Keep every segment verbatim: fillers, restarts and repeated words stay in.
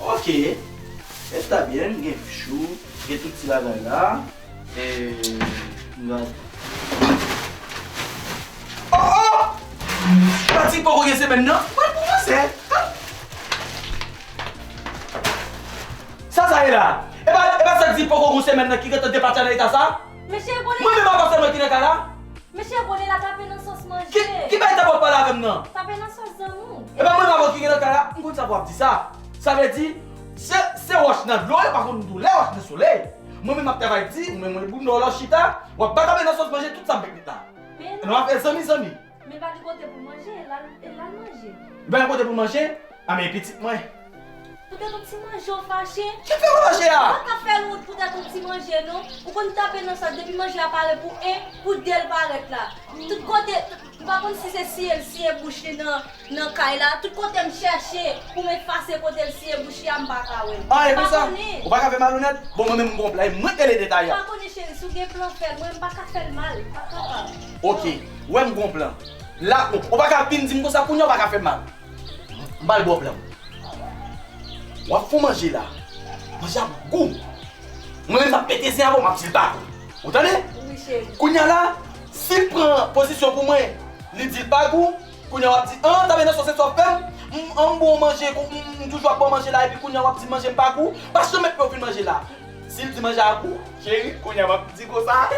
Ok. Está bien, gen chou, gen tout ti bagay la. E, m gad. Oh, oh! Sa di poko gen semèn nan? Mwen pou mwen se. Sa sa ye la? E pa, e pa sa di poko gen semèn nan ki gentan depatcha nan eta sa? Mesye, konnen. Mwen menm apa sèlman ki nan kay la? Mesye, konnen la tape nan sòs manje. Ki, ki bay ta w ap pale avè m nan? Tape nan sòs zanmi w. E pa mwen avè w ki gen nan kay la? M konn sa pou w ap di sa. Sa vle di, se, se wòch nan dlo, yo pa konn doulè wòch nan solèy. Mwen menm m ap travay di, ou menm mwen bounda w la w chita, w ap ba tape nan sòs manje tout sa m pèmèt la. Men non. Nou ap fè zanmi, zanmi. Men pa gen kote pou manje, e l al, e l al manje. Li pa gen kote pou manje? A men pitit mwen. Poutèt yon ti manje w fache? Ki fè w fache a? Ou pa ka fè l wont poutèt yon ti manje non. Ou konn tape nan sòs depi manje a pare pou en, pou de l parèt la. Tout kote, m pa konn si se siye l siye bouch li nan, nan kay la. Tout kote m chèche pou m efase kote l siye bouch li a, m pa ka wè l. Ah, e konsa? Ou pa ka fè malonèt? Bon, mwen menm m gon plan, e mwen k rele detayè. M pa konnen cheri, si w gen plan fè l, mwen m pa ka fè l mal, m pa kapab. Ok, wè m gon plan. La, ou, ou pa ka vin di m konsa kounye a, ou pa ka fè m mal. M pral ba w plan. W ap fè w manje la. Manje a ap gou. Mwen menm m ap pete zen avè w, m ap di l pa gou. Ou tande? Wi, cheri. Kounye a la, si l pran pozisyon pou mwen, li di l pa gou, kounye a w ap di, an, tape nan sòs se sa w ap fè m? M, an, m ba w manje, m, m toujou ap ba w manje la, epi kounye a w ap di manje m pa gou? Pa janm mèt pou yo fin manje la. Si l di manje a gou, cheri, kounye a m ap di konsa.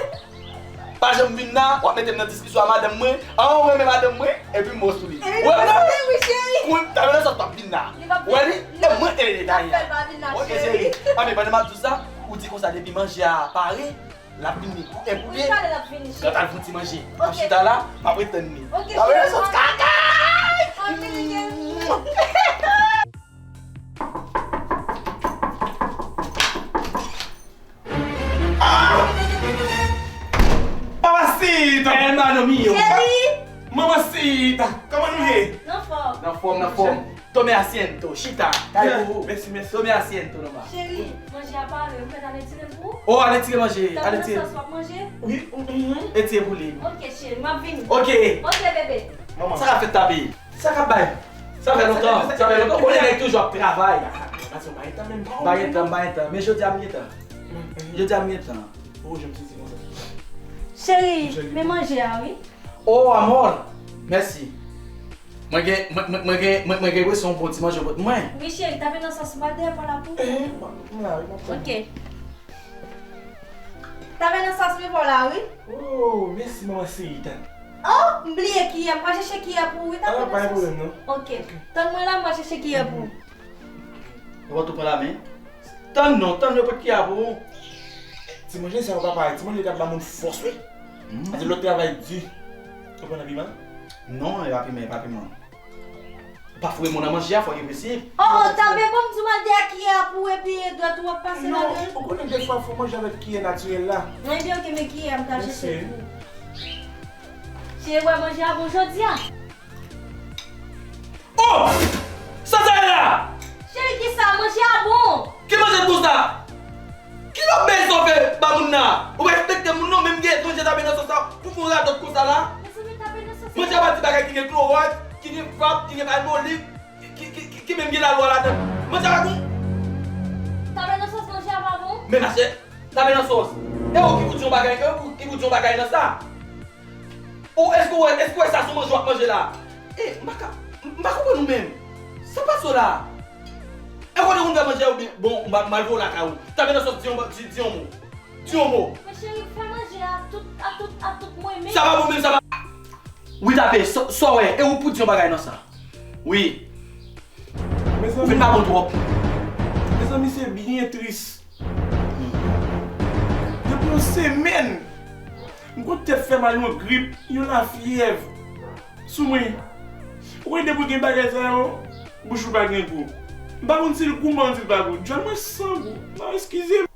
Pa janm vin la, w ap mete m nan diskisyon a madanm mwen. An, ou renmen madanm mwen, epi m bon sou li. Epi m bon sou li, wi, cheri. Ou renmen madanm mwen, kounye a w ap vin la. Ou wè li? E mwen, e, e, dayè. Ok, cheri. A, men pandan m ap di w sa, ou di konsa, depi manje a pare, l ap vini pou en pou de. Wi, talè l ap vini, cheri. L ap al fè yon ti manje. Ok. M ap chita la, m ap ret tann li. Ok, cheri. Kaka! Anpil gen. Ah! Mamacita! Hermano mío. Cheri! Mamacita! Kòman nou ye? Nan fòm. Nan fòm, nan fòm. Tome asiento, chita. Kay pou ou. Mèsi, mèsi. Tome asiento, nonba. Cheri, manje a pare, ou mèt al etire l pou ou? Oh, al etire manje, al etire. Tape nan sòs w ap manje? Wi, mhm. Etire pou li. Ok, cheri, m ap vini. Ok. Ok, bebe. Manman. Sa k ap fèt, Tape? Sa k ap bay? Sa fè lontan, sa fè lontan. Ou konnen nèg toujou ap travay. M pa gen tan menm. M pa gen tan, m pa gen tan. Men jodi a m gen tan. Jodi a m gen tan. Oh, je me suis dit konsa. Cheri, men manje a, wi. Oh, amor, mèsi. Mwen gen, mwen, mwen, mwen gen, mwen, mwen gen enpresyon yon bon ti manje w pot mwen. Wi, cheri, tape nan sòs, m pral dèyè pòt la pou ou. Eh, m la, wi, m ap tann. Ok. Tape nan sòs, men pa w la, wi. Oh, mèsi, manman Seyita. Oh, m bliye kiyè, m pral chèche kiyè pou ou, wi, tape nan sòs. Ah, pa gen pwoblèm, non. Ok. Ok. Tann mwen la, m pral chèche kiyè pou ou. Ou pa tou pran la men. Tann non, tann yo pot kiyè a pou ou. Ti manje sa yo pa parèy, ti manje k ap ba moun fòs, wi. Mm. Paske lòt travay di. Ou konn anpi mal? Non, e pa piman, e pa piman. Pa foure men w nan manje a, fò gen prensip. Oh, oh, Tape, ban m di w al dèyè kiyè a pou ou epi dwèt ou ap pase ladan l. Non, ou konnen defwa fò manje avèk kiyè natirèl la. Ebyen, ok, men kiyè a m pral chèche pou ou. Cheri, wè manje a bon jodi a. Oh! Sa sa ye la? Cheri, kisa? Manje a bon. Ki manje bon sa? Ki lòt bèl sa w fè ba moun nan? Ou pa respekte moun non, menm gen manje tape nan sòs la, pou fè yon radòt konsa la. Mezanmi, tape nan sòs. Manje a pa di bagay ki gen klowòks, ki gen fab, ki gen palmolik, ki, ki, ki, ki menm gen lalwa ladan. Manje a pa bon. Tape nan sòs, manje a pa bon. Men machè, tape nan sòs. E ou ki pou di yon bagay, e ou ki pou di yon bagay nan sa. Ou, èske w wè, èske w wè sa se yon manje w ap manje la? E, m pa ka, m pa konprann ou menm. Sa pase w la? E kote moun fè manje a oubyen, bon, m a, m al voye w lakay ou. Tape nan sòs, di yon, di, di yon mo. Di yon mo. Men cheri, fè manje a tout, a tout, a tout mwen menm. Sa pa bon menm, sa pa. Wi, Tape, sa, sa w wè, e ou pou di yon bagay nan sa. Wi. Ou vin pa bon twòp. Mezanmi, se byen tris. Depi yon semèn, m gon tèt fè mal, yon grip, yon lafyèv sou mwen. Ou konnen depi w gen bagay sa yo, bouch ou pa gen gou. M pa konn si l goumen, si l pa gou. Djòl mwen san gou. Non, eskize m.